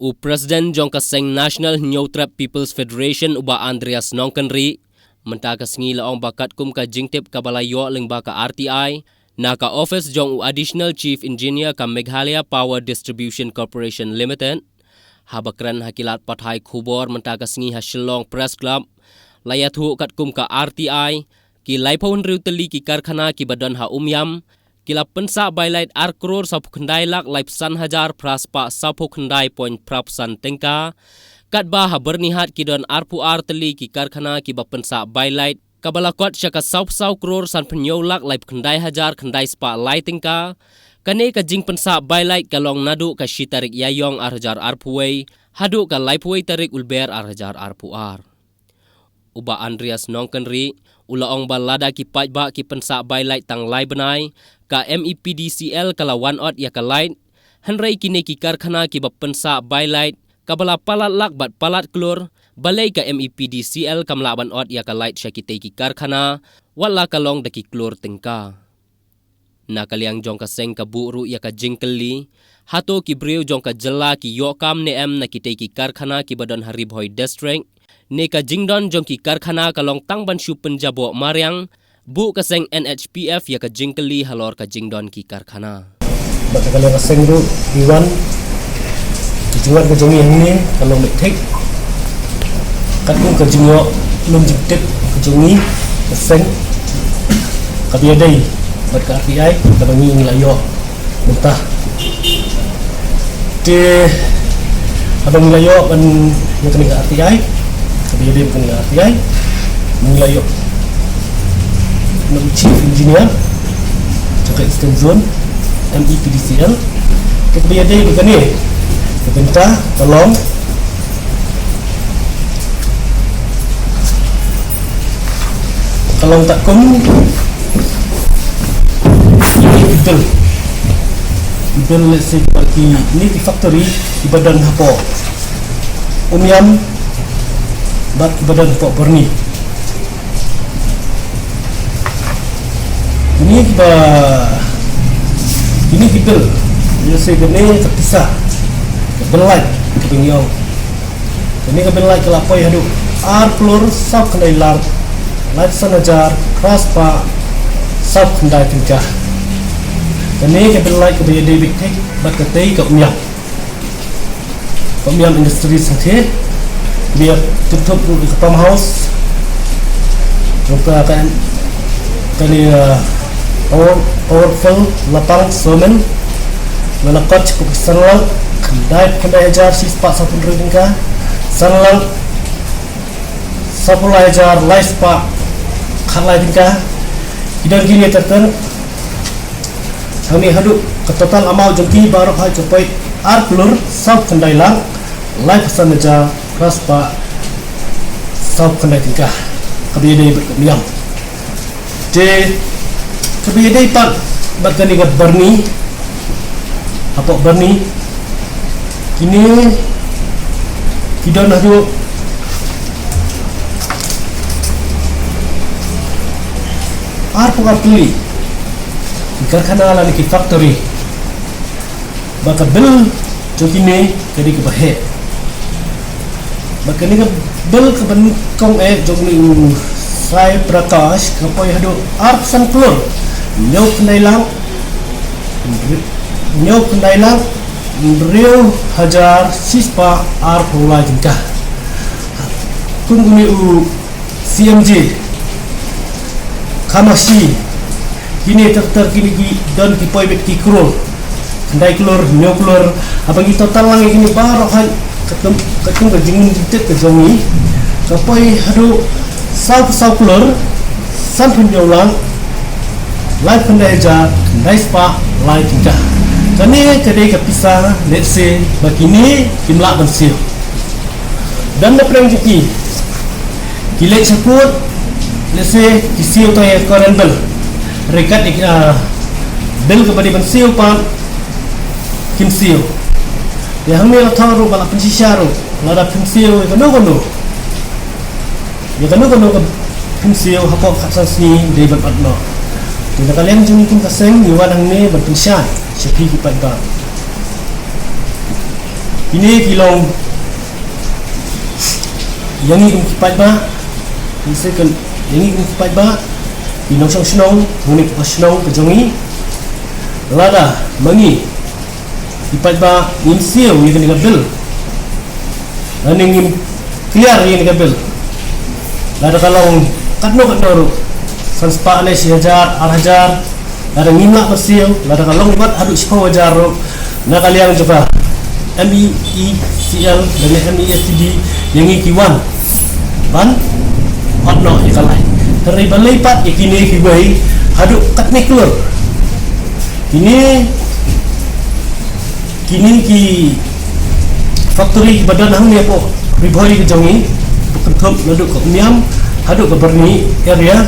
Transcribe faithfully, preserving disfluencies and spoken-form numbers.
U President jong ka seng National Hynñiewtrep People's Federation, u Bah Andreas Nongkynrih, mynta ka sngi la ong ba katkum ka jingtip kaba la ïoh lyngba ka R T I na ka office jong u Additional Chief Engineer ka Meghalaya Power Distribution Corporation Limited, haba kren ha ki lad pathai khubor mynta ka sngi ha Shillong Press Club, la ïathuh katkum ka R T I, ki laiphew hynriew tylli ki karkhana kiba don ha Umiam, ki la pynsah bai lait ar klur sawphew khyndai lak laiphew san hajar phra spah sawphew khyndai point phra san tyngka. Katba ha Byrnihat ki don arphew ar tylli ki karkhana kiba pynsah bai lait, kaba la kot sha ka sawphew saw klur sanphew hynñiew lak laiphew khyndai hajar khyndai spah lai tyngka. Kane ka jingpynsah bai lait ka long naduh ka shi tarik Ïaïong ar hajar arphew wei haduh ka laiphew wei tarik u Lber ar hajar arphew ar. U Bah Andreas Nongkynrih u la ong ba lada ki paidbah ki pynsah bai lait tang lai bnai, ka M E P D C L ka la wan ot ïa ka lait. Hynrei kine ki karkhana kiba pynsah bai lait, kaba la palat lak bad palat klur, balei ka M E P D C L kam lah ban ot ïa ka lait sha kitei ki karkhana, wat la ka long da ki klur tyngka. Na ka liang jong ka seng ka buh ruh ïa ka jingkylli, hato ki briew jong ka jylla ki ïoh kam ne em na kitei ki karkhana kiba don ha Ri Bhoi District? Ne ka jingdon jong ki karkhana ka long tang ban shu pynjaboh mariang? Buh ka seng N H P F ïa ka jingkylli halor ka jingdon ki karkhana. Bad ka liang ka seng ruh, ki wan, ki jingwan ka jong ngi hangne ka long beit thik. Katkum ka jingïoh lum jingtip ka jong ngi, ka seng, kaba ïadei bad ka R T I kaba ngi la ïoh mynta. Te haba ngi la ïoh ban ïa kane ka R T I, kaba ïadei bad kane ka R T I, ngi la ïoh na u Chief Engineer jong ka Eastern Zone, M E P D C L. Te kaba ïadei bad kane ka bynta ka long, ka long katkum ki bill, ki bill, let's say, ba kine ki factory kiba don hapoh Umiam bad kiba don hapoh Byrni. Kine kiba, kine ki bill, let's say, kane ka pisa, ka bill lait kaba ngi ong, kane ka bill lait ka la poi haduh ar klur sawphew khyndai lak laiphew san hajar phra spah sawphew khyndai tyngka. Kane ka bill lait kaba ïadei beit thik bad katei ka Umiam, ka Umiam Industries Sangthie. Ba ïathuh ruh ïa ka pump house, ruh ka, ka, kane, uh, power, power plant Lapang Sawmen, ba la kot sha ka san lak khyndai, khyndai hajar shi spah sawphew hynriew tyngka, san lak sawphew lai hajar lai spah khatlai tyngka. Ki don kine ter ter hangne haduh ka total amount jong ki baroh hi ka poi ar klur sawphew khyndai lak laiphew san hajar phra spah sawphew khyndai tyngka, kaba ïadei bad ka Umiam. Te kaba ïadei pat bad kane ka Byrni, hapoh Byrni, kine ki don haduh arphew ar tylli ki karkhana lane ki factory. Ba ka bill jong kine ka dei kaba heh. Ba kane ka bill kaba nyngkong eh jong une u Sai Prakash ka poi haduh arphew san klur hynñiew khyndai lak, hynñiew khyndai lak hynriew hajar shi spah arphew lai tyngka. Kum une u C M J, Kamashi, kine ter ter kine ki don ki poi beit ki klur, khyndai klur, hynñiew klur. Haba ngi total lang ïa kine baroh hi katkum, katkum ka jingmut jingtip ka jong ngi, ka poi haduh sawphew saw klur sanphew hynñiew lak laiphew khyndai hajar khyndai spah lai tyngka. Kane ka dei ka pisa, let's say, ba kine kim lah ban siew. Don na pdeng jong ki, ki leit sha court, let's say, ki siew tang ïa ka current bill. Hynrei kat ïa, ah, bill kaba dei ban siew pat kim siew. Ïa hangne la thoh ruh ba la pynshisha ruh, lada pynsiew ïa kano kano, ïa kano kano ka pynsiew hapoh khatsan sngi dei ban ot noh. Te na ka liang jong ngi kum ka seng ngi wan hangne ban pynshai sha phi ki paidbah. Kine ki long ïa ngi kum ki paidbah, ngi se kan ïa ngi kum ki paidbah, ki nongshong shnong, ngi ka shnong ka jong ngi. Lada ma ngi ki paidbah ngim siew ïa kane ka bill, lane ngim clear ïa kane ka bill, lada ka long katno katno ruh, san spah ne shi hajar, ar hajar, lada ngim lah ban siew, lada ka long wat haduh shiphew hajar ruh, na ka liang jong ka M E E C L lane M E S T D, ïa ngi ki wan ban pat noh ïa ka lai. Hynrei balei pat ïa kine kiwei haduh katne klur? Kine, kine ki factory kiba don hangne hapoh Ri Bhoi ka jong ngi, ba kynthup naduh ka Umiam haduh ka Byrni area,